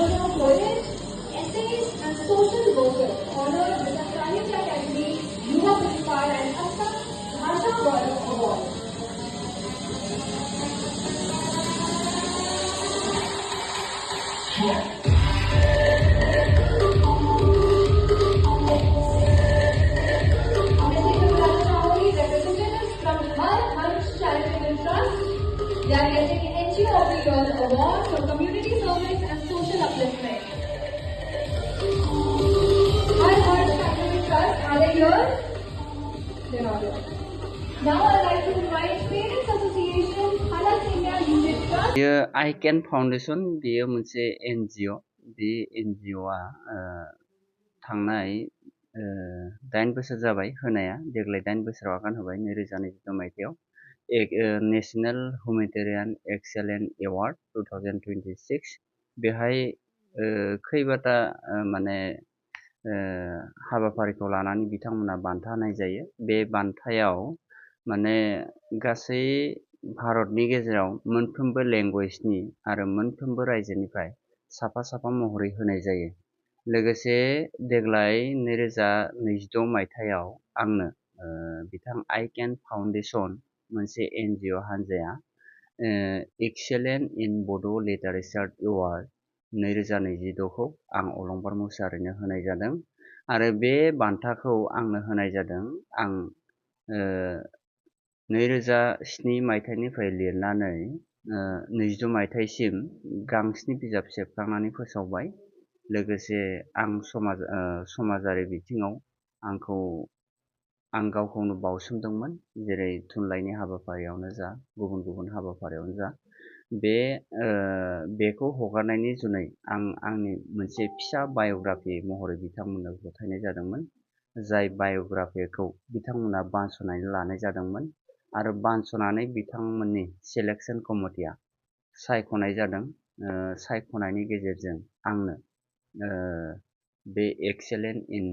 Honor Poets, Essayists and Social Workers honored with the Sahitya Academy Yuva Purskar and Assam Bhasha Gaurav Award. Representatives from Har Harsh Charitable Trust, they are getting NGO of the Year Award for Community Service and Social Upliftment. Har Harsh Charitable Trust, are they here? They're not here. Now I'd like to invite Parents Association, Halas India Unit Trust. बेयो Aiken foundation बेयो मोनसे एनजिअ बे एनजिअआ थांनाय 8 बोसोर जाबाय होनाया देग्लाय 8 बोसोराव आगान होबाय 2022 मायथाइयाव नेशनेल हुमेटेरियान एक्सेलेन्ट एवार्ड 2026 बेहाय खैबाटा माने हाबाफारिखौ लानानै बिथांमोना बान्था होनाय जायो बे बान्थायाव माने गासै भारतनि गेजेराव मोनफ्रोमबो लेंगुवेजनि आरो मोनफ्रोमबो रायजोनिफ्राय साफा महरै होनाय जायो लोगोसे देग्लाय 2026 मायथाइयाव आंनो बिथां आइकेन फाउन्डेसन मोनसे एनजिअ हानजाया एक्सेलेन्ट इन बड' लिटारेचार एवार्ड 2026 खौ आं अलंबार मुसाहारिनो होनाय जादों आरो बे बान्थाखौ आंनो होनाय जादों आं 2007 मायथाइनिफ्राय लिरनानै 22 मायथाइसिम गांस्नि बिजाब सेबखांनानै फोसावबाय लोगोसे आं समाजारि बिथिङाव आं गावखौनो बावसोमदोंमोन जेरै थुनलाइनि हाबाफारियावनो जा गुबुन हाबाफारियावनो जा बेखौ हगारनायनि जुनै आं आंनि मोनसे फिसा बाय'ग्राफि महरै बिथांमोननो गथायनाय जादोंमोन जाय बाय'ग्राफिखौ बिथांमोना बानस'नानै लानाय जादोंमोन आरो बानस'नानै बिथांमोननि सिलेक्शन कमिटिया सायख'नाय जादों सायख'नायनि गेजेरजों आंनो बे एक्सेलेन्ट इन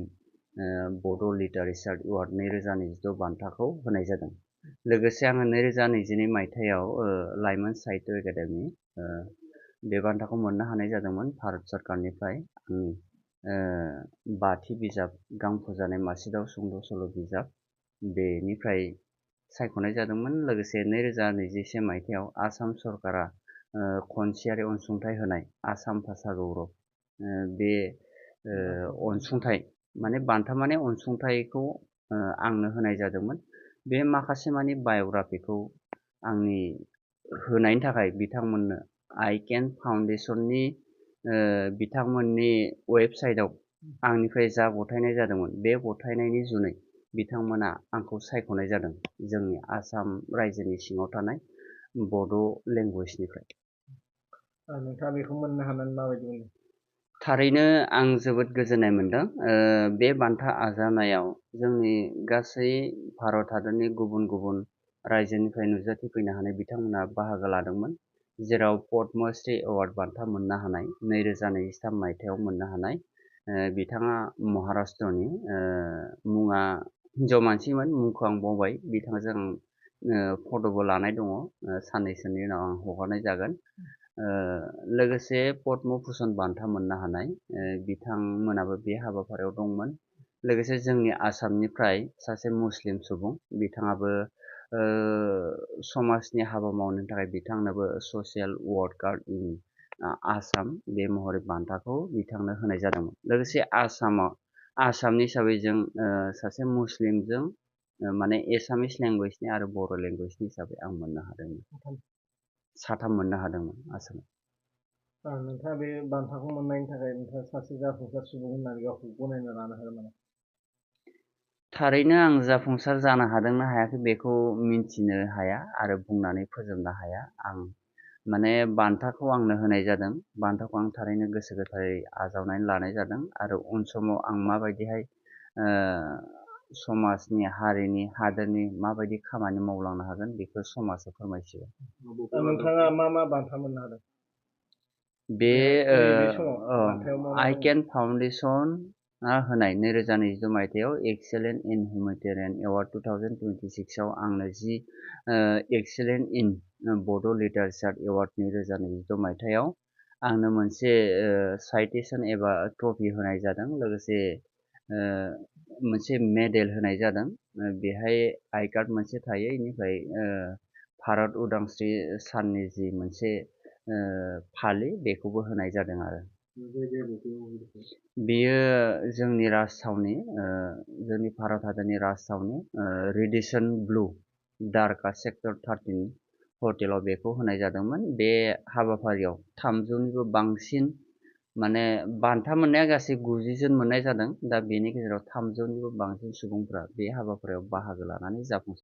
बड' लिटारेचार एवार्ड 2026 बान्थाखौ होनाय जादों लोगोसे आङो 2022 मायथाइयाव लाइमोन साहित्य एकाडेमि बे बान्थाखौ मोननो हानाय जादोंमोन भारत सरकारनिफ्राय आंनि 5थि बिजाब गांफोजानाय मासिदाव सुंद' सल' बिजाब बेनिफ्राय सायख'नाय जादोंमोन लोगोसे 2021 मायथाइयाव आसाम सरकारा खनसेयारि अनसुंथाइ होनाय आसाम भाषा गौरब बे अनसुंथाइ माने बान्था माने अनसुंथाइखौ आंनो होनाय जादोंमोन बे माखासे माने बाय'ग्राफिखौ आंनि होनायनि थाखाय बिथांमोननो आइकेन फाउन्डेसननि बिथांमोननि वेबसाइटआव आंनिफ्राय जा गथायनाय जादोंमोन बे गथायनायनि जुनै बिथांमोना आंखौ सायख'नाय जादों जोंनि आसाम रायजोनि सिङाव थानाय बड' लेंगुवेजनिफ्राय नोंथाङा बेखौ मोननो हानानै माबायदि मोनो थारैनो आं जोबोद गोजोननाय मोनदों बे बान्था आजावनायाव जोंनि गासै भारत हादरनि गुबुन रायजोनिफ्राय नुजाथिफैनो हानाय बिथांमोना बाहागो लादोंमोन जेराव पद्मश्री एवार्ड बान्था मोननो हानाय 2023 मायथाइयाव मोननो हानाय बिथाङा महाराष्ट्रनि मुङा हिन्जाव मानसिमोन मुंखौ आं बावबाय बिथांजों फट'बो लानाय दङ साननैसोनि उनाव आं हगारनाय जागोन लोगोसे पद्म भूषण बान्था मोननो हानाय बिथांमोनाबो बे हाबाफारियाव दंमोन लोगोसे जोंनि आसामनिफ्राय सासे मुस्लिम सुबुं बिथाङाबो समाजनि हाबा मावनो थाखाय बिथांनोबो ससियेल वर्कार इन आसाम बे महरै बान्थाखौ बिथांनो होनाय जादोंमोन लोगोसे आसामनि हिसाबै जों सासे मुस्लिमजों माने एसामिस लेंगुवेजनि आरो बर' लेंगुवेजनि हिसाबै आं मोननो हादोंमोन साथाम मोननो हादोंमोन आसामाव नोंथाङा बे बान्थाखौ मोननायनि थाखाय नोंथाङा सासे जाफुंसार सुबुं होननानै गावखौ गनायना लानो हागोन नामा थारैनो आं जाफुंसार जानो हादोंना हायाखै बेखौ मिन्थिनो हाया आरो बुंनानै फोजोबनो हाया आं माने बान्थाखौ आंनो होनाय जादों बान्थाखौ आं थारैनो गोसो गोथारै आजावनानै लानाय जादों आरो उन समाव आं माबायदिहाय समाजनि हारिनि हादोरनि माबायदि खामानि मावलांनो हागोन बेखौ समाजआ फोरमायसिगोन नोंथाङा मा बान्था मोननो हादों बे समाव आइकेन फाउन्डेसन होनाय 2022 मायथाइयाव एक्सेलेन्ट इन हुमेटेरियान एवार्ड 2026 आव आंनो जि एक्सेलेन्ट इन बड' लिटारेचार एवार्ड 2022 मायथाइयाव आंनो मोनसे साइटेसन एबा ट्रफि होनाय जादों लोगोसे मोनसे मेडेल होनाय जादों बेहाय आई कार्ड मोनसे थायो इनिफ्राय भारत उदांस्रि साननि जि मोनसे फालि बेखौबो होनाय जादों आरो बेयो जोंनि राजथावनि जोंनि भारत हादरनि राजथावनि रेडिसन ब्लु दारका सेक्टर 13 हटेलाव बेखौ होनाय जादोंमोन बे हाबाफारियाव 300निबो बांसिन माने बान्था मोननाया गासै 90 जन मोननाय जादों दा बेनि गेजेराव 300निबो बांसिन सुबुंफ्रा बे हाबाफारियाव बाहागो लानानै जाफुंसार